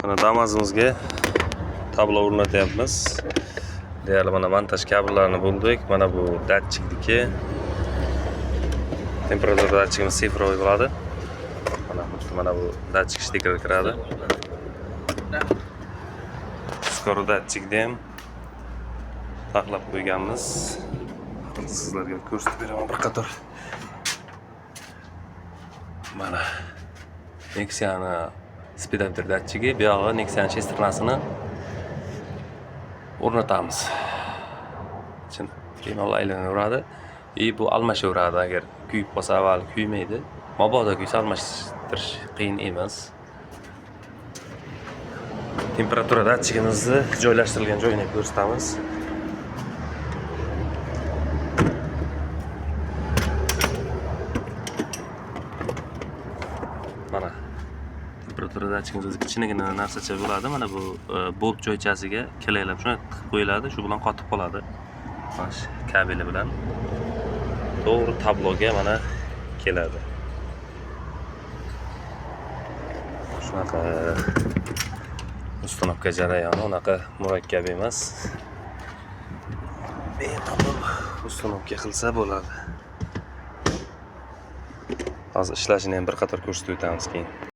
Mana Damazimizga tablo o'rnatyapmiz. Deyarli mana montaj kabellarini bo'ldik. Mana bu datchikniki. Temperatura datchigimiz цифровой bo'ladi. Mana xuddi mana bu datchik shteker kiradi. Скоро datchikni ham taxlab qo'yganmiz. Sizlarga ko'rsatib beraman bir qator. Mana Nexia'ni speedometer datchigi, bu yog'i Nexia'ni шестерня sini o'rnatamiz. Chin bemalol aylanaveradi. И bu almashaveradi, agar kuyib qolsa avval kuymaydi. Mabodo kuysa, almashtirish qiyin emas. Temperatura datchigimizni joylashtirilgan joyini ko'rsatamiz. Mana temperatura datchigimiz o'zi kichkinagina narsacha bo'ladi. Mana bu bolt joychasiga kelaylab shuni tiqib qo'yiladi, shu bilan qotib qoladi. Mana shu kabeli bilan to'g'ri tabloga mana keladi. Shunaqa установка jarayoni unaqa murakkab emas. Bemalol установка qilsa bo'ladi. Hozir ishlashini ham bir qator ko'rsatib o'tamiz keyin.